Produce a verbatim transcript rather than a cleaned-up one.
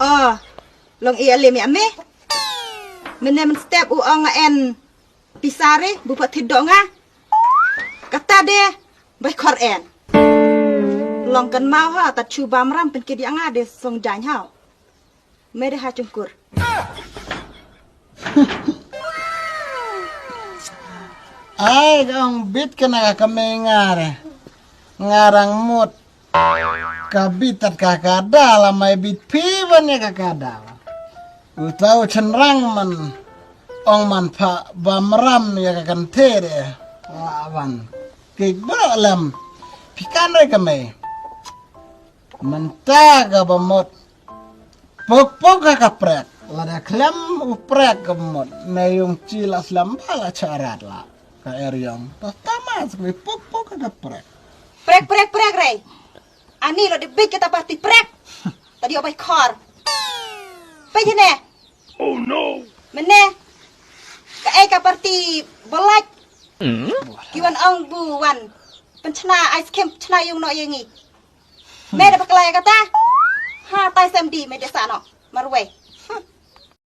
Oh, long i alim ya me. Mene men step u ong en pisare bu pat thit do nga. Kata de bai khor en. Long kan mau ha ta chu bam ram pen kidi anga de song jany hau. Me de ha chungkur. Ai ka ong bit kana ka kame ngare. Ngarang mut. Ka bit tat ka ka da la mai bit pi ban ya ka ka da. Utau chen rang man. Ong man pha bam ram ya ka kan te de. La ban. Kik bro lem. Pikan re kame. Menta ka ba mut. Puk puk ka ka prek. Lada klem u prek ka ba mut. Ne yung chi la slem ba la charat la. Ka er yong. Ta tama sekali puk puk ka ka prek. Prek, prek, prek, rei. Ani lo de big kita parti prek. Tadi obai kor. Pe jene. Oh no. Mene. Ka ei ka parti belaj. Kiwan ong bu wan. Penchna ice cream chna yung no yengi. Me da bakla ya kata. Ha tai sem di me de sa no. Marwei.